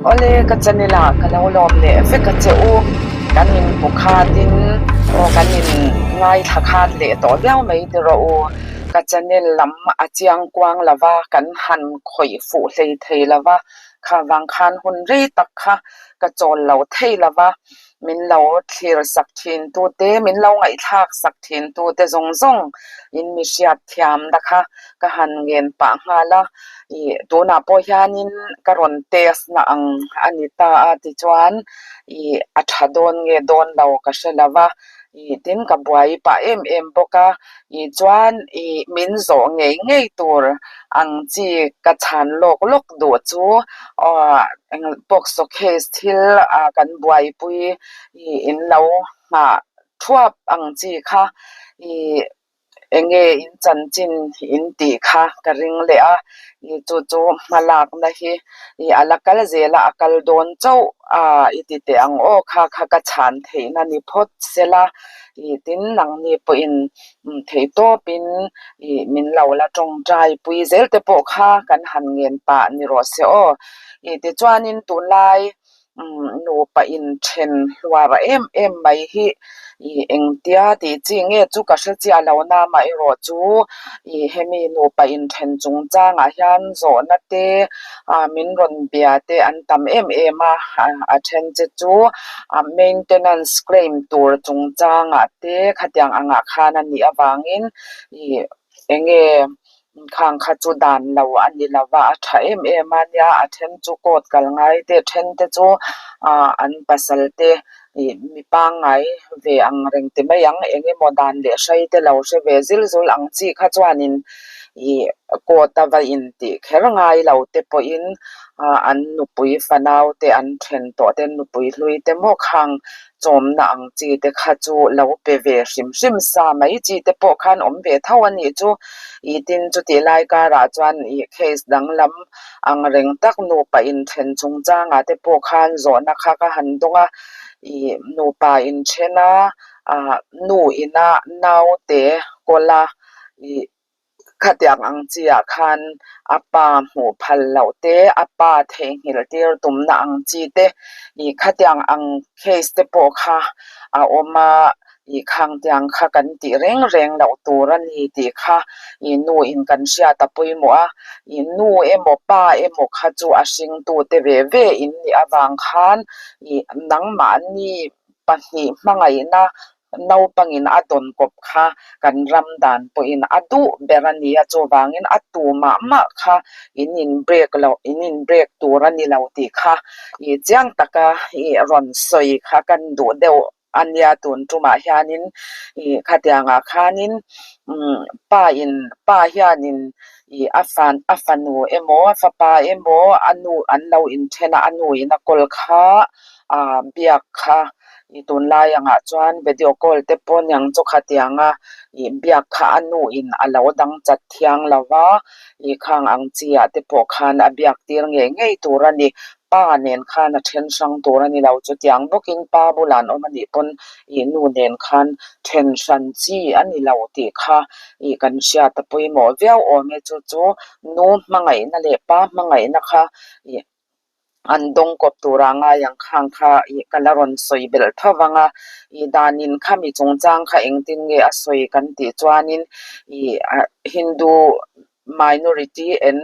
Awle ka channel ah ka lo lawm leh vek a che u, kan in hmu khat in aw kan in ngaithla khat leh tawh viau mai ti rawh u, ka channel lam a chiang kuang lo va, kan han khawih fuh hlei thei lo va, kha vang khan hun rei tak kha ka chawl lo thei lo va. Min lo thlir sak thin tute, min lo ngaihthlak sak thin tute zawng zawng in mi hriat thiam na kha ka han ngen pah nghal a. Ih tunah pawh hianin ka rawn test na ang a ni ta a tichuan ih a tha dawn nge dawn lo ka hre lo va. Ih tin ka buai pah em em bawk a. Ih chuan ih min zawh ngei ngei tur ang chi ka chhan lawk lawk duh chu aw eng POCSO case thil ah kan buaipui ih in lo nghah thuap ang chi kha ih eng nge in chanchin in tih kha ka ring leh a ih chu chu hma lakna hi ih a la kal zel a a kal dawn chauh a i ti teh ang aw kha kha ka chhan theihna ni phawt sela. Ih tin nangni pawhin theihtawpin ih min lo la tawngtai pui zel te pawh kha kan han ngen pah ni rawh se aw. Ih tichuanin tunlai nupa inthen hluar em em mai hi ih engtia tih chi nge chu ka hre chiah lo na amaherawh chu ih hemi nupa inthen chungchangah hian zawhna te ah min rawn bia te an tam em em a, a then che chu a maintenance claim tur chungchangah te khatiang angah khan a nih avangin ih eng nge khang kha chu dan lo a ni lo va a tha em em a nia a then chu court kal ngai te then te chu ah an pasal te ih mi pangngai ve ang reng ti mai ang eng emaw dan leh hrai te lo hre ve zil zul ang chi kha chuanin ih court a va intih kher ngai lo te pawhin ah an nupui fanau te an then tawh te nupui hlui te maw khang chawmna ang chi te kha chu lo pe ve hrim hrim sa mai chi te pawh khan awm ve tho a nih chu ih tin chutih lai karah chuan ih case danglam ang reng tak nupa inthen chungchangah te pawh khan zawhna kha ka han dawng a ih nupa inthen a ah nu ina naute kawl a ih khatiang ang chi ah khan a pa hmuh phal loh te a pa theihnghilh tir tumna ang chi te ih khatiang ang case te pawh kha a awm a. Ih khang tiang kha kan tih reng reng loh tur a ni tih kha ih nu in kan hriat a pawimawh a, ih nu emaw pa emaw kha chu a hringtute ve ve in nih avang khan ih nangmahni pahnih hmangaihna naupangin a dawn kawp kha kan ram dan pawhin a duh ber a ni a, chuvangin a tu mah mah kha in in break loh in in break tur a ni lo tih kha ih chiang taka ih rawn sawi kha kan duh deuh. A nia tun tumah hianin ih khatiangah khanin umm pa in pa hianin ih a fan a fanu emaw a fapa emaw a nu an lo inthen a a nu in a kawl kha ah biak kha ih tunlai angah chuan video call te pawh niang chu khatianga ih biak kha a nu in a lo dang chat thiang lo va ih khang ang chi ah te pawh khan a biak tir ngei ngei tur a ni. Pa nen khan a then hrang tur a ni lo, chutiang bawkin pa bulah an awm a nih pawn ih nu nen khan then hran chi a ni lo tih kha ih kan hriat a pawimawh viau awm e, chu chu nu hmangaihna leh pa hmangaihna kha ih an dawng kawp tura ngai ang khang kha ih ka la rawn sawi belh tho vang a, ih danin khami chungchang kha engtin nge a sawi kan tih chuanin ih Hindu Minority and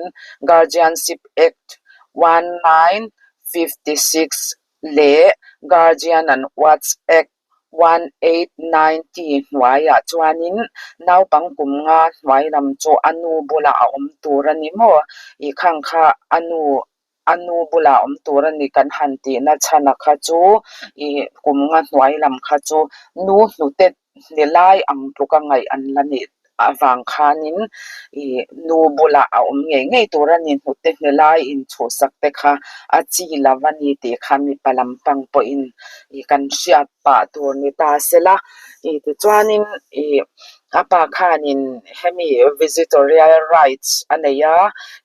Guardianship Act 1956 leh Guardian and Wards Act 1890 hnuaiah chuanin naupang kum nga hnuai lam chu a nu bulah a awm tur a ni maw? Ih khang kha a nu a nu bulah awm tur a ni kan han tihna chhana kha chu ih kum nga hnuai lam kha chu nu hnute hne lai ang tluka ngaih an la nih avang khanin ih nu bulah a awm ngei ngei tur a ni hnute hne lai inchhuhsak te kha a chi lo a ni tih kha mipa lampang pawhin ih kan hriat pah tur ni ta sela ih tichuanin ih a pa khanin hemi visitorial rights a nei a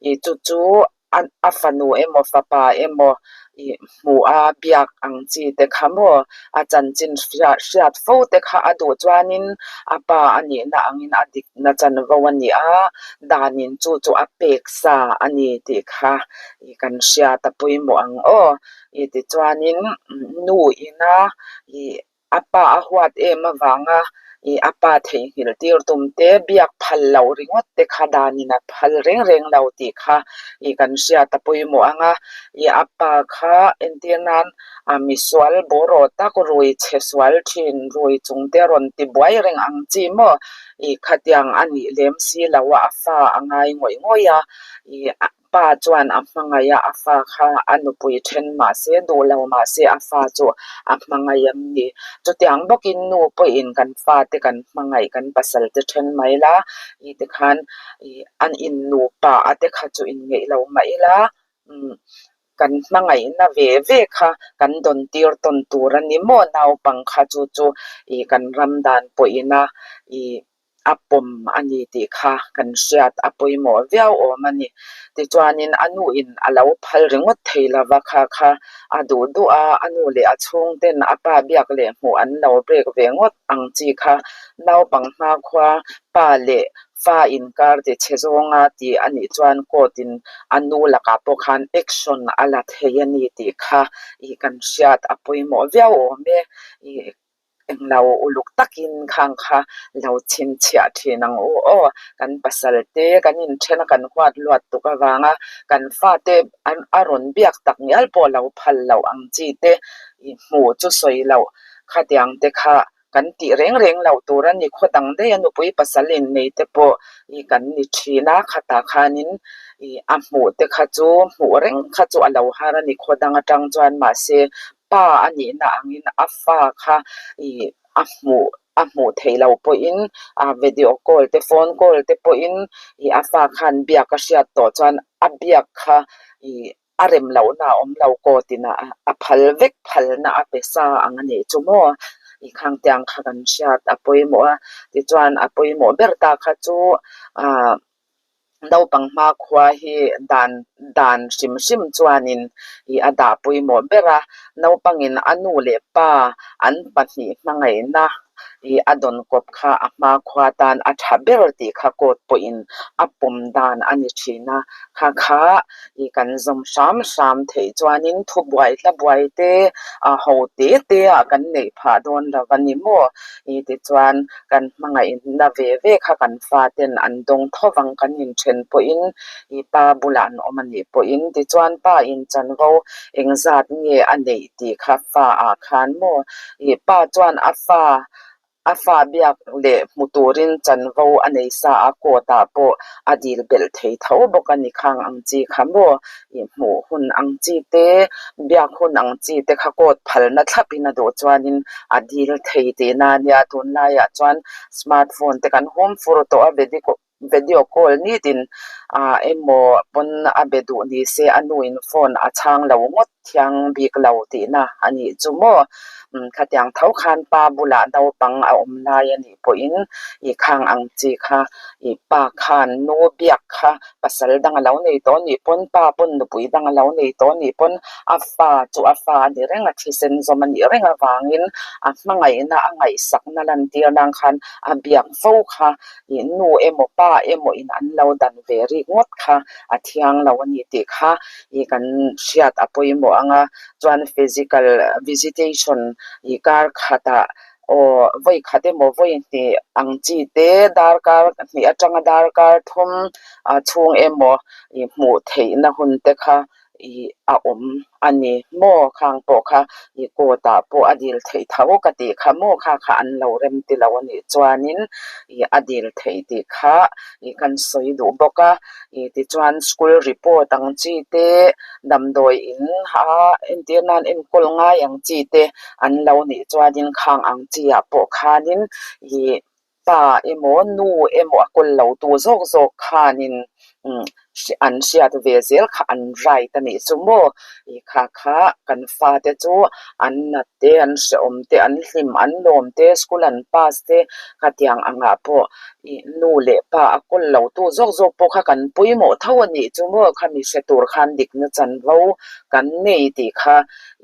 ih chu chu. A fanu emaw fapa emaw ih hmuh a biak ang chi te kha maw a chanchin hriat fo te kha a duh chuanin a pa a nihna angin a dikna chanvo a ni a, danin chu chu a pek sa a ni tih kha ih kan hriat a pawimawh ang aw. Ih tichuanin nu ina ih A pa a huat em avanga ih a pa theihnghilh tir tum te, biak phal loh ringawt te kha danin a phal reng reng lo tih kha ih kan hriat a pawimawh ang a. Ih a pa kha entir nan a misual bawraw tak rui chhe sual thin, rui chung te rawn ti buai reng ang chi maw? Ih khatiang a nih lem si lo a, a fa a ngai ngawih ngawih a. Ih Pa chuan a hmangaih a, a fa kha a nupui then mah se, duh lo mah se a fa chu a hmangaih em ni? Chutiang bawkin nu pawhin kan fate kan hmangaih, kan pasal te then mai la, i tikhan an innupa a te kha chu inngeih lo mah ila, kan hmangaihna ve ve kha kan dawn tir tawn tur a ni maw? Naupang kha chu chu i kan ram dan pawhina i a pawm a ni tih kha kan hriat a pawimawh viau awm a ni. Tichuanin a nuin a lo phal ringawt thei lova kha kha a duh duh a, a nu leh a chhungten a pa biak leh hmuh an lo break ve ngawt ang chi kha naupang hmakhua pa leh fa inkar ti chhe zawnga tih a nih chuan court in a nu lakah pawh khan action a la thei a ni tih kha ih kan hriat a pawimawh viau awm e. Ih Englo uluk takin khang kha lo chhinchhiah thin ang u aw. Kan pasal te kan inthen a kan huat luat tuk avanga kan fate an a rawn biak tak ngial pawh lo phal loh ang chi te i hmuh chu sawi loh khatiang te kha kan tih reng reng loh tur a ni. Khaw dang daih a nupui pasal innei te pawh i kan ni thin a, khatah khanin i a hmuh te kha chu hmuh reng kha chu a lo har a ni khaw dang atang chuan mahse Pa a nihna angin a fa kha ih a hmuh a hmuh theih loh pawhin a video call te phone call te pawhin ih a fa khan biak a hriat tawh chuan a biak kha ih a rem lohna a awm lo court in a phal vek phalna a pe sa ang a nih chu maw ih khang tiang kha kan hriat a pawimawh a tichuan a pawimawh ber ta kha chu ah. Naupang hmakhua hi dan dan hrim hrim chuanin ih a dah pawimawh ber a, naupangin a nu leh pa an pahnih hmangaihna ih a dawn kawp kha a hmakhua tan a tha ber tih kha court pawhin a pawm dan a ni thin a, kha kha ih kan zawm hram hram theih chuanin thubuai hlabuai te a ho te te ah kan neih phah dawn lo a ni maw? Ih tichuan Kan hmangaihna ve ve kha kan faten an dawng tho vang kan inthen pawhin i pa bulah an awm a nih pawhin tichuan pa in chanvo engzat nge a neih tih kha fa ah khan maw i pa chuan a fa a fa biak leh hmu turin chanvo a nei sa a court ah pawh a dil belh thei tho bawk a ni khang ang chi kha maw i hmuh hun ang chi te biak hun ang chi te kha court phalna thlapin a duh chuanin a dil thei tihna a nia tunlaiah chuan smart phone te kan hum fur tawh a video call nitin ah emaw pawn a be duh ni se a nuin phone a chhang lo ngawt thiang bik lo tihna a nih chu maw khatiang tho khan pa bulah naupang a awm lai a nih pawhin ih khang ang chi kha ih pa khan nu biak kha Pasal dang a lo nei tawh nih pawn, pa pawn nupui dang a lo nei tawh nih pawn a fa chu a fa a ni reng a, thisen zawm a nih reng avangin a hmangaihna a ngaihsakna lantir nan khan a biak fo kha ih nu emaw pa emaw in an lo dan ve rik ngawt kha a thiang lo a ni tih kha ih kan hriat a pawimawh ang a, chuan physical visitation ih kar khatah Aw, vawi khat emaw vawi hnih ang chi te darkar hnih atanga darkar thum chhung emaw ih hmuh theihna hun te kha ih a awm a ni maw? Khang pawh kha ih court ah pawh a dil theih tho ka tih kha maw? Kha kha an lo rem ti lo a nih chuanin ih a dil theih tih kha ih kan sawi duh bawk a. Ih tichuan school report ang chi te damdawi in a entir nan enkawl ngai ang chi te an lo nih chuanin khang ang chi ah pawh khanin ih pa emaw nu emaw a kawl lo tu zawk zawk khanin umm an hriat ve zel kha an right a nih chu maw? I kha kha kan fate chu an nat te, an hrehawm te, an hlim, an lawm te, school an pass te khatiang angah pawh i nu leh pa a kawl lo tu zawk zawk pawh kha kan pawimawh tho a nih chu maw? Khami hre tur khan dikna chanvo kan nei tih kha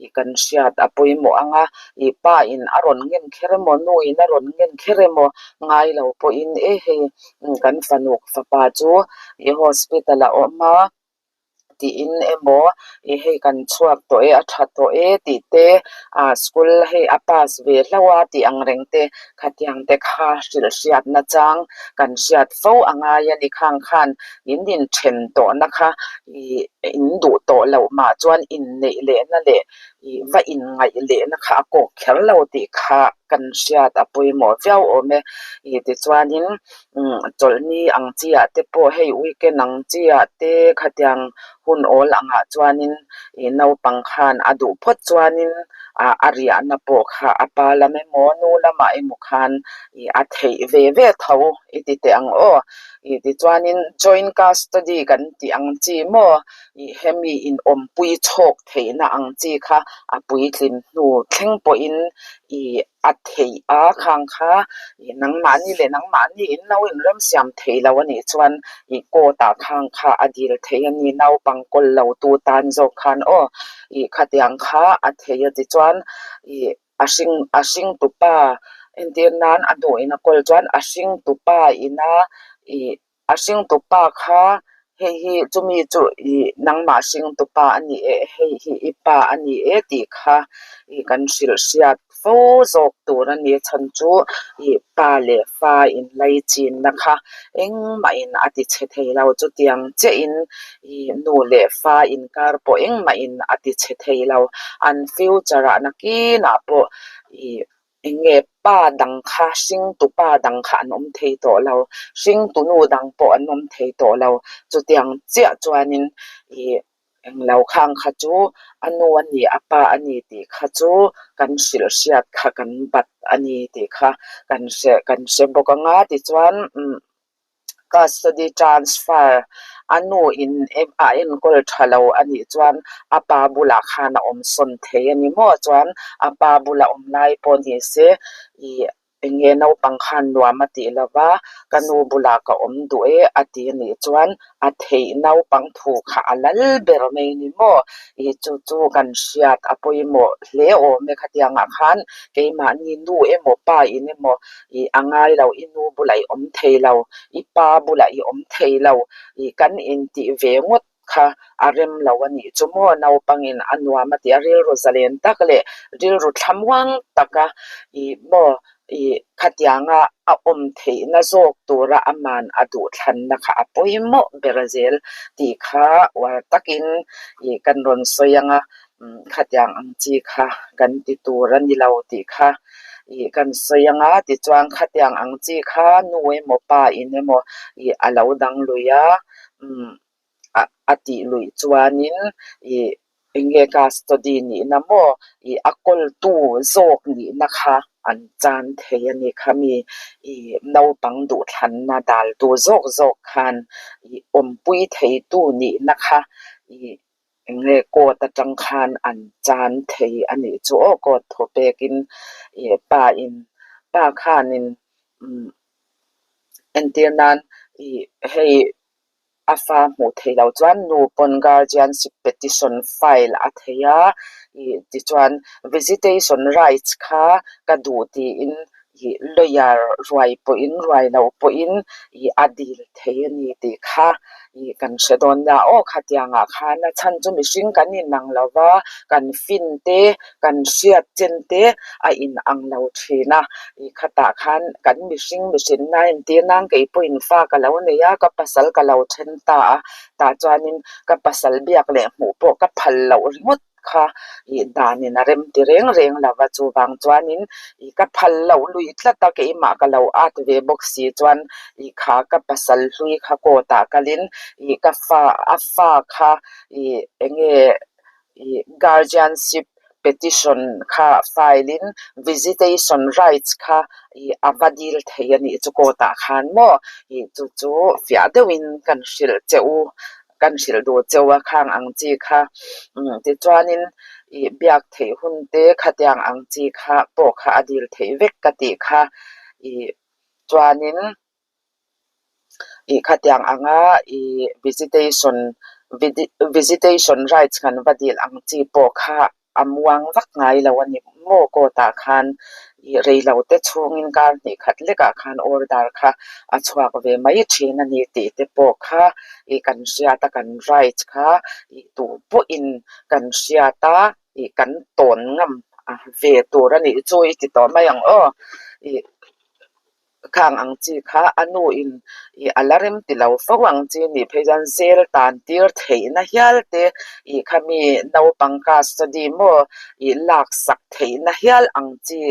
i kan hriat a pawimawh ang a, i pa in a rawn ngen kher emaw nu in a rawn ngen kher emaw ngai lo pawhin e hei kan fanu fapa chu i hospital a awm a tiin emaw i hei kan chhuak tawh e a tha tawh e tih te ah school hei a pass ve hlauh a tih ang reng te khatiang te kha hrilh hriat na chang kan hriat fo a ngai a ni khang khan in inthen tawhna kha ih in duh tawh loh mah chuan inneih lehna leh ih va inngaih lehna kha a kawk kher lo tih kha kan hriat a pawimawh viau awm e. Ih tichuanin umm chawlhni ang chi ah te pawh hei weekend ang chi ah te khatiang hun awl angah chuanin ih naupang khan a duh phawt chuanin ah a riahna pawh kha a pa lam emaw nu lamah emaw khan ih a theih ve ve tho i ti teh ang aw. Ih tichuanin joint custody kan tih ang chi maw ih hemi inawmpui chhawk theihna ang chi kha a puitlin hnu thleng pawhin ih a theih a khang kha ih nangmahni leh nangmahni in lo inremsiam thei lo a nih chuan ih court ah khang kha a dil thei a ni naupang kawl lo tu tan zawk khan aw ih khatiang kha a thei a tichuan ih A hring a hring tupa entir nan a duh in a kawl chuan a hring tupa ina ih a hring tupa kha hei hi chumi chu ih nangmah hring tupa a ni e hei hi i pa a ni e tih kha ih kan hrilh hriat fo zawk tur a ni chhan chu ih pa leh fa inlai chinna kha engmah in a ti chhe thei lo chutiang chiah in Ih nu leh fa inkar pawh engmah in a ti chhe thei lo. An future ah nakinah pawh ih eng nge pa dang kha hringtu pa dang kha an awm thei tawh lo. Hringtu nu dang pawh an awm thei tawh lo. Chutiang chiah chuanin ih englo khang kha chu a nu a ni a pa a ni tih kha chu kan hrilh hriat kha kan bat a ni tih kha kan hre kan hre bawk anga tichuan umm. Custody transfer a nu in a enkawl tha lo a nih chuan a pa bulah khan a awm sawn thei a ni maw chuan a pa bula awm lai pawh ni se ih eng nge naupang khan nuam a tih lo va ka nu bulah ka awm duh e a ti a nih chuan a theih naupang thu kha a lal ber mai ni maw ih chu chu kan hriat a pawimawh hle awm e khatiangah khan keimahni nu emaw pa in emaw Ih a ngai lo, i nu bulah i awm thei lo, i pa bulah i awm thei lo, ih kan intih ve ngawt kha a rem lo a nih chu maw? Naupangin a nuam a ti a, rilru zalen tak leh rilru thlamuang taka ih maw ih khatianga a awm theihna zawk tura aman a duhthlanna kha a pawimawh ber zel tih kha uar takin ih kan rawn sawi ang a, Khatiang ang chi kha kan ti tur a ni lo tih kha ih kan sawi ang a, tichuan khatiang ang chi kha nu emaw pa in emaw ih a lo dang lui a, umm a tih luih chuanin ih eng nge custody nihna maw ih a kawltu zawk nihna kha an chan thei a ni kha mi ih naupang duhthlanna daltu zawk zawk khan ih awmpui theitu nihna kha ih Eng nge court atang khan an chan thei a nih chu aw court thaw pekin ih pa in pa khanin umm entir nan ih hei a fa hmuh theih loh chuan nu pawn guardianship petition file a thei a ih tichuan visitation rights kha ka duh tiin ih lawyer ruai pawhin ruai loh pawhin ih a dil thei a ni tih kha ih kan hre dawn nia aw khatiangah khan a chhan chu mihring kan inang lo va kan fin te kan hriat chen te a inang lo thin a ih khatah khan kan mihring mihrinna a entir nan kei pawhin fa ka lo nei a ka pasal ka lo then ta a tah chuanin ka pasal biak leh hmuh pawh ka phal loh ringawt kha ih danin a rem ti reng reng lo va chuvang chuanin ih ka phal loh lui tlat a keimah ka lo at ve bawk si chuan ih kha ka pasal hlui kha court ah kalin ih ka fa a fa kha ih eng nge ih guardianship petition kha file in visitation rights kha ih a va dil thei a nih chu court ah khan maw ih chu chu fiah deuhin kan hrilh che u. kan hrilh duh cheu a khang ang chi kha tichuanin ih biak theih hun te khatiang ang chi kha pawh kha a dil theih vek ka tih kha ih chuanin ih khatiang anga ih visitation visitation rights kan va dil ang chi pawh kha a muang vak ngai lo a ni maw court ah khan ih rei lo te chhungin kar hnih khat lekah khan order kha a chhuak ve mai thin a ni tih te pawh kha ih kan hriat a kan right kha ih duh pawhin kan hriat a ih kan tawn ngam ve tur a nih chu i ti tawh mai ang aw ih. Khang ang chi kha a nu in ih a la rem ti lo fo ang chi nih phei chuan zel tan tir theihna hial te ih khami naupang custody maw ih lak sak theihna hial ang chi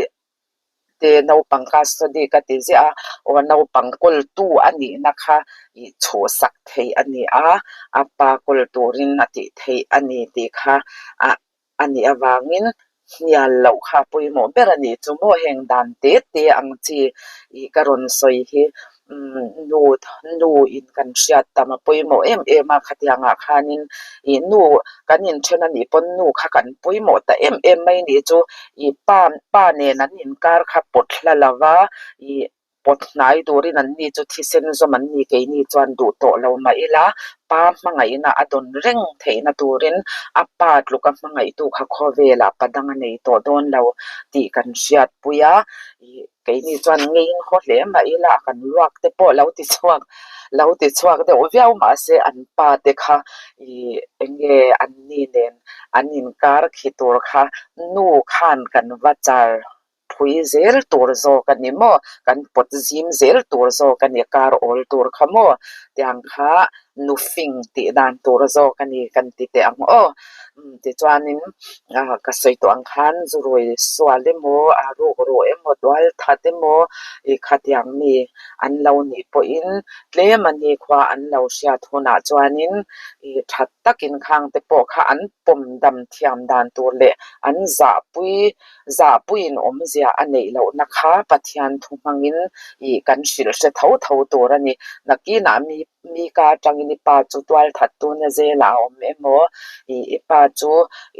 te naupang custody ka ti ziah a aw naupang kawltu a nihna kha ih chhuhsak theih a ni a, a pa kawl turin a tih theih a ni tih kha ah a nih avangin hnial loh kha a pawimawh ber a nih chu maw heng dan te te ang chi ih ka rawn sawi hi nu nu in kan hriat tam a pawimawh em em a khatiang ah khanin ih nu kan inthen a nih pawn nu kha kan pawimawh ta em em mai nih chu ih pa pa nen an inkar kha pawt hla lova ih Pawt hnai turin an ni chu thisen zawm an ni keini chuan duh tawh lo mah ila, pa hmangaihna a dawn reng theihna turin a pa tluka hmangaihtu kha khawvelah pa dang a nei tawh dawn lo tih kan hriatpui a, ih keini chuan ngeiin haw hle mah ila kan luak te pawh lo ti chhuak lo ti chhuak deuh viau mahse an pa te kha ih eng nge an ni nen an inkar khi tur kha nu khan kan va char Phui zel tur zawk a ni maw? Kan pawt zim zel tur zawk a ni, kar awl tur kha maw? Tiang kha nufing tih dan tur zawk a ni kan ti teh ang aw. Tichuanin ka sawi tawh ang khan zurui sual emaw, a ruk ruh emaw, tual that emaw i khatiang mi an lo nih pawhin tlem a ni khua an lo hriat hunah chuanin i that takin khang te pawh kha an pawm dam thiam dan tur leh an zahpui Zahpuiin awmzia a neih lohna kha Pathian thu hmangin ih kan hrilh hre tho tho tur a ni. Nakinah mi mi ka atangin i pa chu tualthat tuna zelah a awm emaw, ih i pa chu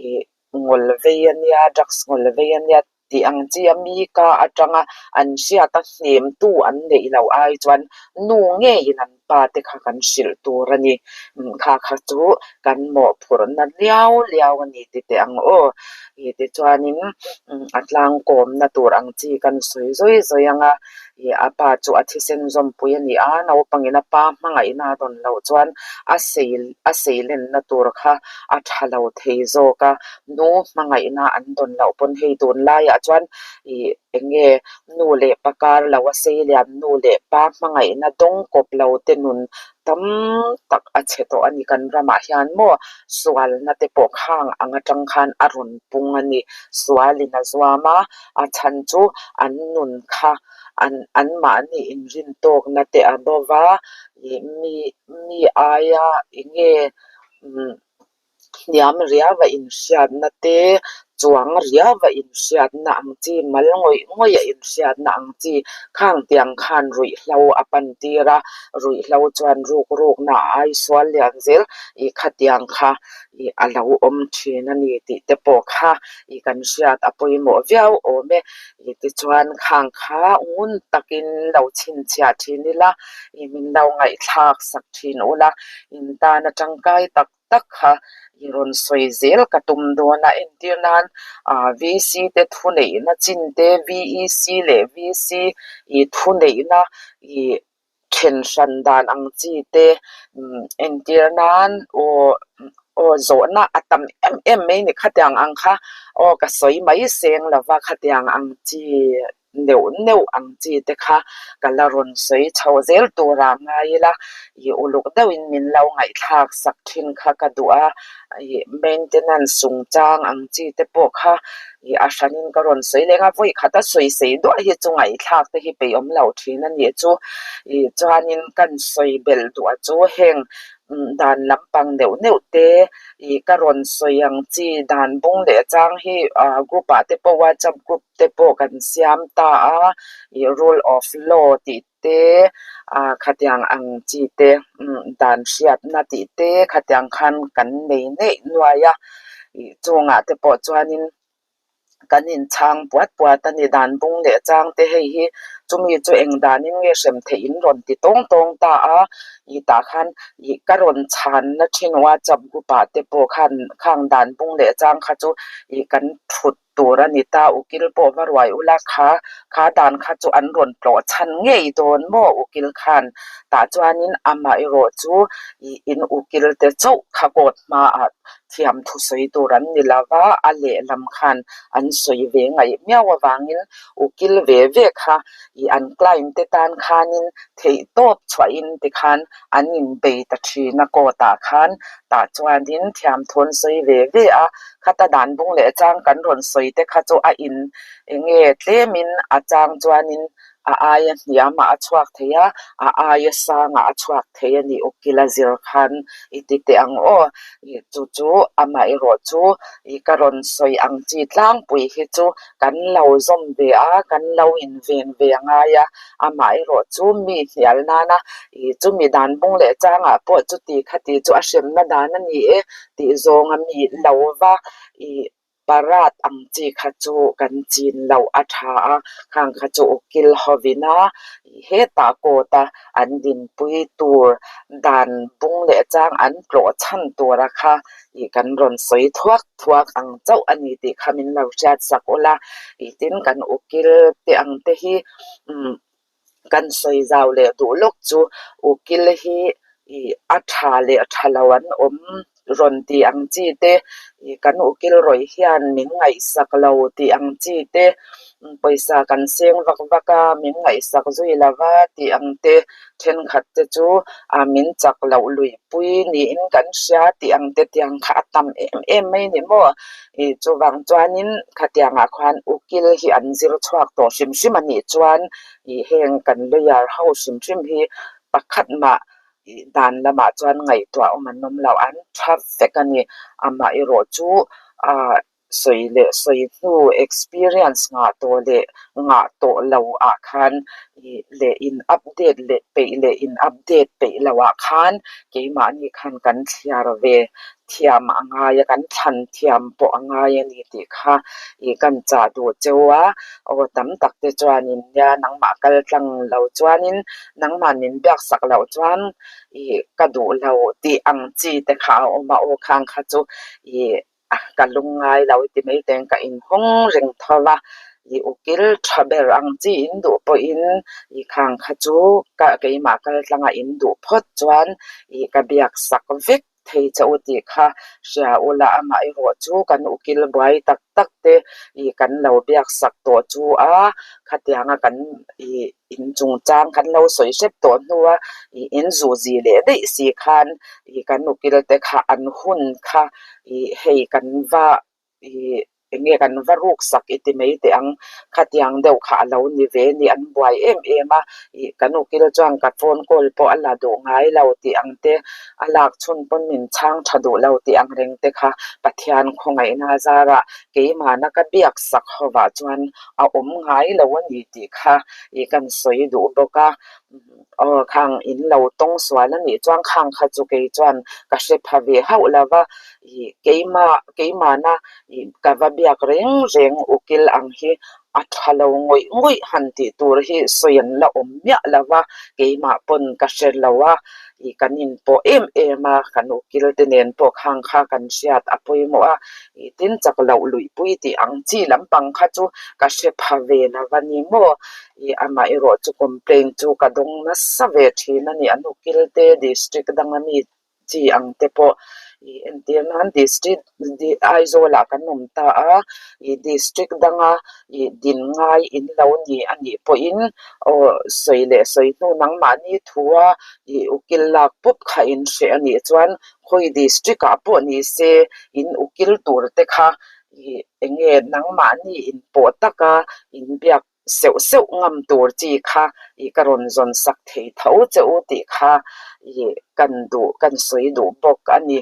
ih ngawl vei a nia, drugs ngawl vei a nia tih ang chi a mi ka atanga an hriat a hnemtu an neih loh ai chuan nu ngeiin an pa te kha kan hrilh tur a ni. Kha kha chu kan mawhphurhna liau liau a ni ti teh ang aw. Ih tichuanin a tlangkawmna tur ang chi kan sawi zawi zawi ang a, ih a pa chu a thisen zawmpui a ni a, naupangin a pa hmangaihna a rawn loh chuan a sei a seilenna tur kha a tha lo thei zawk a, nu hmangaihna an dawn loh pawn hei tunlaiah chuan ih Eng nge nu leh pa kar lo a sei lian nu leh pa hmangaihna dawng kawp lo te nun tam tak a chhe tawh a ni kan ramah hian maw sualna te pawh khang ang atang khan a rawn pung a ni. Sualin a zuam a, a chhan chu an nun kha an anmahni inrin tawkna te a bo va, ih mi mi aia eng nge umm Hniam riau a inhriatna te, chuang riau a inhriatna ang chi, mal ngawih ngawih a inhriatna ang chi khang tiang khan ruihhlo a pan tir a, ruihhlo chuan ruk rukna a ai sual lian zel ih khatiang kha ih a lo awm thin a ni tih te pawh kha ih kan hriat a pawimawh viau awm e. Ih tichuan khang kha ngun takin lo chhinchhiah thin ila ih min lo ngaihthlak sak thin ula in tan a tangkai tak tak kha i rawn sawi zel ka tum dawn a, entir nan ah VC te thuneihna chin te VEC leh VC ih thuneihna ih then hran dan ang chi te entir nan aw aw zawhna a tam em em mai ni khatiang ang kha aw ka sawi mai seng lova khatiang ang chi. Neuh neuh ang chi te kha ka la rawn sawi chho zel tura ngai ila, ih uluk deuhin min lo ngaihthlak sak thin kha ka duh a, ih maintenance chungchang ang chi te pawh kha ih a hranin ka rawn sawi leng a, vawi khat a sawi sei duah hi chu ngaihthlak te hi peihawm lo thin a nih chu, ih chuanin kan sawi belh duh a chu heng. Dan lampang neuh neuh te ih ka rawn sawi ang chi dan bung leh chang hi ah group ah te pawh whatsapp group te pawh kan siam ta a ih rule of law tih te ah khatiang ang chi te dan hriatna tih te khatiang khan kan nei neih nuai a ih chungah te pawh chuanin kan inchhang puat puat a ni dan bung leh chang te hei hi chumi chu eng danin nge hrem theih in rawn ti tawng tawng ta a ih tah khan ih ka rawn chhanna thin whatsapp group ah te pawh khan khang dan bung leh chang kha chu ih kan thut tur a ni ta ukil pawh va ruai ula kha kha dan kha chu an rawn tlawh chhan ngei dawn maw ukil khan tah chuanin amaherawh chu ih in ukil te chauh kha court hmaah thiam thusawi tur an ni lo va, a lehlam khan an sawi ve ngaih miau avangin ukil ve ve kha ih an client te tan khanin theihtawp chhuahin tikhan an inbei ta thin a court ah khan tah chuanin thiam thu an sawi ve ve a, khata dan bung leh chang kan rawn sawi te kha chu a in enge tlemin a chang chuanin A aia hniamah a chhuak thei a, a aia sangah a chhuak thei a nih ukila zir khan i ti teh ang aw. Chu chu amaherawh chu i ka rawn sawi ang chi tlangpui hi chu kan lo zawm ve a, kan lo inven ve a ngai a. Amaherawh chu mi hnial nana i chumi dan bung leh changah pawh chuti khati chu a hremna dan a ni e tih zawnga mi lo va i Parat ang chi kha chu kan chin loh a tha a, khang kha chu ukil hovin a hetah court a an dinpui tur dan bung leh chang an tlawh chhan tura kha ih kan rawn sawi thuak thuak ang chauh a ni tih kha min lo hriat sak ula, ih tin kan ukil te ang te hi umm kan sawi zau leh duh lawk chu ukil hi ih a tha leh tha lo an awm rawn tih ang chi te ih kan ukil rawih hian min ngaihsak lo tih ang chi te pawisa kan seng vak vak a min ngaihsak zui lo va tih ang te thenkhat te chu ah min chak loh luihpui niin kan hria tih ang te tiang kha a tam em em mai ni maw ih chuvang chuanin khatiangah khuan ukil hi an zir chhuak tawh hrim hrim a nih chuan ih heng kan lawyer ho hrim hrim hi pakhat mah ih dan lamah chuan ngaihtuah awm an awm lo an tha vek a ni amaherawh chu ah sawi leh sawi hnu experience ngah tawh leh ngah tawh lo ah khan ih leh in update leh peih leh in update peih lo ah khan keimahni khan kan thliar ve thiam a ngai a, kan thlan thiam pawh a ngai a ni tih kha ih kan chah duh cheu a, aw tam tak te chuanin nia nangmah kal tlang lo chuanin nangmah min biak sak loh chuan ih ka duh lo tih ang chi te kha a awm a, aw khang kha chu ih ka lung ngai lo ti mai teng ka inhawng reng tho va, ih ukil tha ber ang chi in duh pawhin ih khang kha chu ka keimah kal tlanga in duh phawt chuan ih ka biak sak vek thei che u tih kha hria ula amaherawh chu kan ukil buai tak tak te ih kan lo biak sak tawh chu a khatianga kan ih in chungchang kan lo sawi hrep tawh hnua ih in zuzi leh daih si khan ih kan ukil te kha an hun kha ih hei kan va ih eng nge kan va ruk sak i ti mai teh ang khatiang deuh kha a lo ni ve ni an buai em em a ih kan ukil chuan ka phone call pawh a la duh ngai lo tih ang te a lak chhun pawn min chhang tha duh lo tih ang reng te kha Pathian khawngaihna zarah keimahna ka biak sak hovah chuan a awm ngai lo a ni tih kha ih kan sawi duh bawk a aw khang in lo tawng sual a nih chuan khang kha chu kei chuan ka hre pha ve hauh lo va ih keimah keimahna ih ka va biak reng reng ukil ang hi a tha lo ngawih ngawih han tih tur hi sawi an la awm miah lo va keimah pawn ka hre lo a ih kan inpawh em em a kan ukil te nen pawh khang kha kan hriat a pawimawh a ih tin chak loh luihpui tih ang chi lampang kha chu ka hre pha ve lo a ni maw ih amaherawh chu complaint chu ka dawng nasa ve thin a ni an ukil te district danga mi chi ang te pawh ih entir nan district Aizawl ah kan awm ta a ih district danga ih din ngai in lo ni a nih pawhin aw sawi leh sawi hnu nangmahni thua ih ukil lak pawp kha in hreh a nih chuan khawi district ah pawh ni se in ukil tur te kha ih eng nge nangmahni in pawh taka in biak. seuh seuh ngam tur chi kha ih ka rawn zawn sak thei tho che u tih kha ih kan duh kan sawi duh bawk a ni.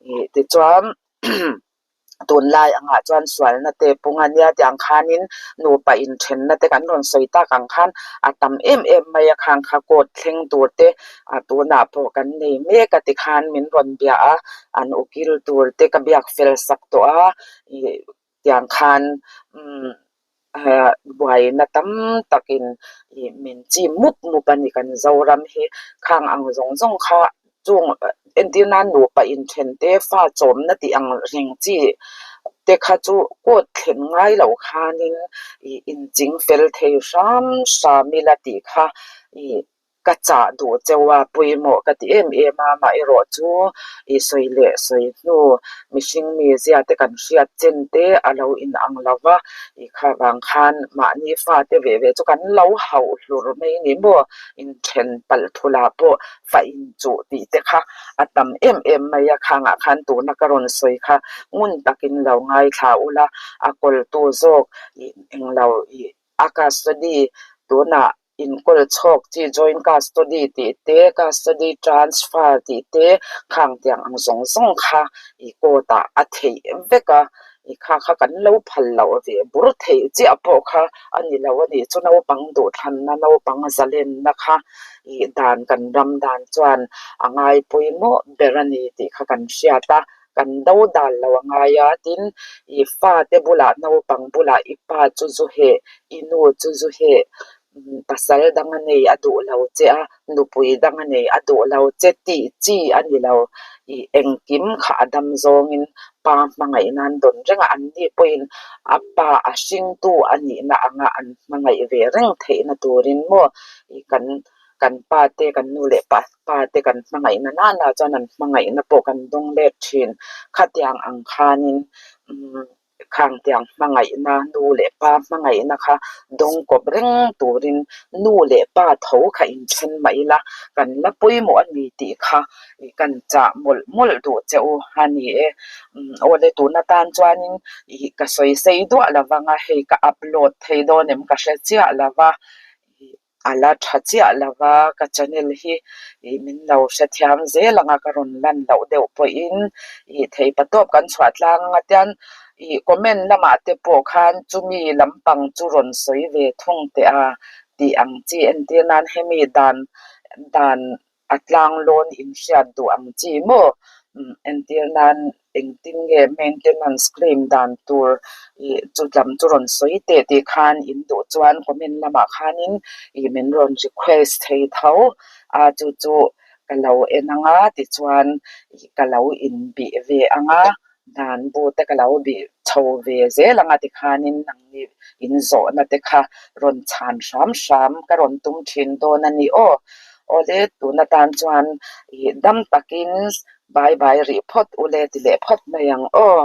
Ih tichuan tunlai angah chuan sualna te pung a nia tiang khanin nupa inthenna te kan rawn sawi tak ang khan a tam em em mai a khang kha court thleng tur te a tunah pawh kan nei mek a tikhan min rawn bia a an ukil tur te ka biak fel sak tawh a ih tiang khan umm buaina tam takin ih min chim mup mup a ni kan Zoram hi khang ang zawng zawng kha chung entir nan nupa inthen te fa chawmna tih ang reng chi te kha chu court thlen ngai loh khanin ih inching fel thei hram hram ila tih kha ih Ka chah duh cheu a, pawimawh ka ti em em a, amaherawh chu i sawi leh sawi hnu mihring mizia te kan hriat chen te a lo inang lo va, i kha vang khan mahni fate ve ve chu kan lo hauh hlur mai ni maw, inthen palh thulah pawh fa inchuh tih te kha a tam em em mai a, khangah khan tuna ka rawn sawi kha ngun takin lo ngaithla ula, a kawltu zawk i englo i a custody tunah Inkawl chhawk chi joint custody tih te, custody transfer tih te khang tiang ang zawng zawng kha i court ah a theih vek a, i kha kha kan lo phal loh ve bur theih chiah pawh kha a ni lo a nih chu naupang duhthlanna naupang zalenna kha i dan kan ram dan chuan a ngai pawimawh ber a ni tih kha kan hriat a, kan do dal lo a ngai a, tin i fate bulah naupang bulah i pa chu zu heh, i nu chu zu heh, pasal dang a nei a duh lo che a, nupui dang a nei a duh lo che tih chi a ni lo, i engkim kha a dam zawngin pa hmangaih nan dawn reng a, anni pawhin a pa a hringtu a nihna anga an hmangaih ve reng theihna turin maw i kan Kan pa te, kan nu leh pa pa te kan hmangaihna nana chuan an hmangaihna pawh kan dawng let thin. Khatiang ang khanin umm khang tiang hmangaihna, nu leh pa hmangaihna kha dawng kawp reng turin nu leh pa tho kha inthen mah ila kan la pawimawh a ni tih kha kan chah mawlh mawlh duh che u a ni e. Umm awle tun atan chuanin ih ka sawi sei duah lo vang a, hei ka upload thei dawn em ka hre chiah lo va. A la tha chiah lo va, ka channel hi ih min lo hrethiam zel ang a, ka rawn lan loh deuh pawhin ih thei patawp kan chhuah tlang ang a tian ih comment lamah te pawh khan chumi lampang chu rawn sawi ve thung teh a tih ang chi entir nan hemi dan dan A tlang lawn inhriat duh ang chi maw? Entir nan engtin nge maintenance claim dan tur ih chu lam chu rawn sawi teh tih khan in duh chuan comment lamah khanin ih min rawn request thei tho a, chu chu ka lo en ang a tichuan ih ka lo inbih ve ang a. Dan bu te ka lo bih chho ve zel ang a tikhanin nangni in zawhna te kha rawn chhan hram hram ka rawn tum thin dawn a ni aw. Awle tun atan chuan ih dam takin bye bye rih phawt ule ti leh phawt mai ang aw.